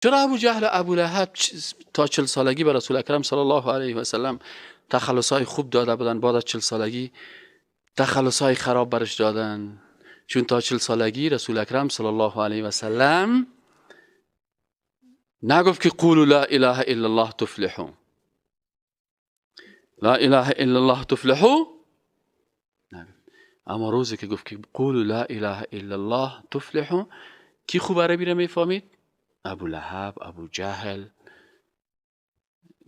چرا ابو جهل و ابو لهب تا 40 سالگی به رسول اکرم صلی الله علیه و سلم تخلصهای خوب داده بودن، بعد از 40 سالگی تخلصهای خراب برش دادن؟ چون تا 40 سالگی رسول اکرم صلی الله علیه و سلم نگفت که قولوا لا اله الا الله تفلحوا، لا اله الا الله تفلحوا نگفت. اما روزی که گفت که قولوا لا اله الا الله تفلحوا، کی خوب عربی را میفهمید؟ ابو لهب، ابو جهل،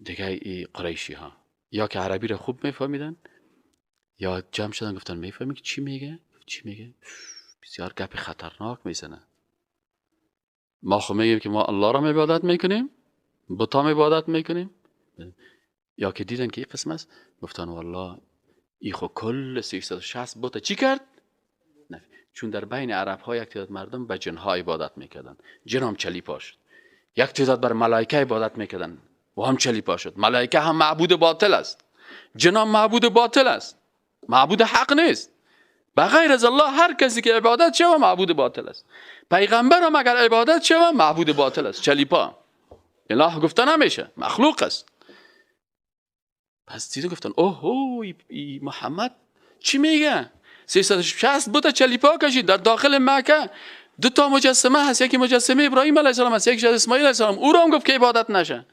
دیگه ای قریشی ها، یا که عربی را خوب میفهمیدن یا جمع شدن گفتن میفهمی که چی میگه؟ چی میگه؟ بسیار گپ خطرناک میزنه. ما خب میگیم که ما الله را عبادت میکنیم، بتا عبادت میکنیم. یا که دیدن که این قسم است، گفتن والله ای خو کل 360 بتا چی کرد؟ نه. چون در بین عرب ها یک تعداد مردم به جن ها عبادت میکردن، جن هم چلیپا شد. یک تعداد بر ملائکه عبادت میکردن و هم چلیپا شد. ملائکه هم معبود باطل است، جن هم معبود باطل است، معبود حق نیست. بغیر از الله هر کسی که عبادت شوه معبود باطل است. پیغمبر هم اگر عبادت شوه معبود باطل است، چلیپا. اله گفته نمیشه، مخلوق است. پس دیده گفتن اوه ای محمد چی میگه؟ 360 بوده چلیپا کشید در داخل مکه. دو تا مجسمه هست، یکی مجسمه ابراهیم علیه السلام هست، یکی اسماعیل علیه السلام. او را هم گفت که عبادت نشه.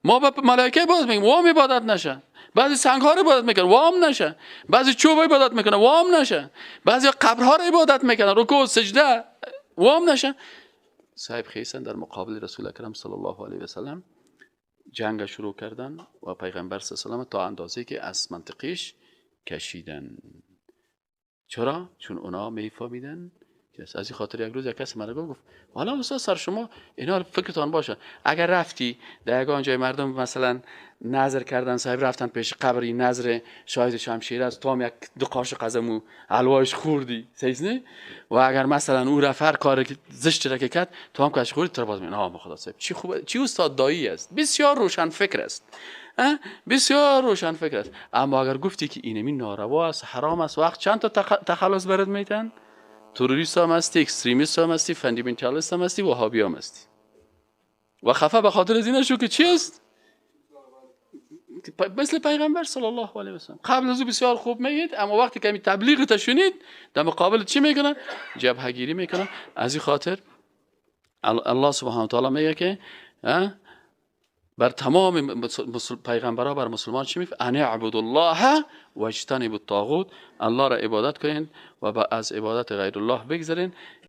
ما به ملائکه عبادت میکنیم، وام عبادت نشه. بعضی سنگ ها رو عبادت میکنن، وام نشه. بعضی چوب عبادت میکنن، وام نشه. بعضی قبرها رو عبادت میکنن، رکوع سجده، وام نشه. صاحب خیسن در مقابل رسول اکرم صلی الله علیه و سلم جنگ شروع کردن و پیغمبر صلی الله علیه و سلم تا اندازه که از منطقیش کشیدن. چرا؟ چون اونا میفهمیدن. از این خاطر یک روز یک کس مرا گفت حالا استاد سر شما اینا فکرتان باشه، اگر رفتی در یگان جای مردم مثلا نظر کردن، صاحب رفتن پیش قبری نظر شاید شمشیر است، تو هم یک دو قاشق از مو حلوایش خوردی، صحیح نه؟ و اگر مثلا او رفت هر کار زشت را که کرد تو هم کاش خوردی، تو باز میگن آه خدا صاحب چی خوب، چی استاد دایی است، بسیار روشن فکر است، بسیار روشن فکر است. اما اگر گفتی که اینمی ناروا است، حرام است، وقت چند تا تخلص برات میتن؟ تروریست هم هستی، extremist هم هستی، fundamentalist هم هستی، وهابی هم هستی. و خفه به خاطر از این شو که چی است؟ مثل پیغمبر صلی الله علیه و سلم قبل از او بسیار خوب میگید، اما وقتی که تبلیغ تا شنید در مقابل چی میکنن؟ جبهه گیری میکنن. از این خاطر الله سبحانه و تعالی میگه که بر تمام پیغمبرها بر مسلمان چی میگه؟ ان اعبدوا الله واجتنبوا الطاغوت. الله را عبادت کنین و از عبادت غیر الله بگذرین.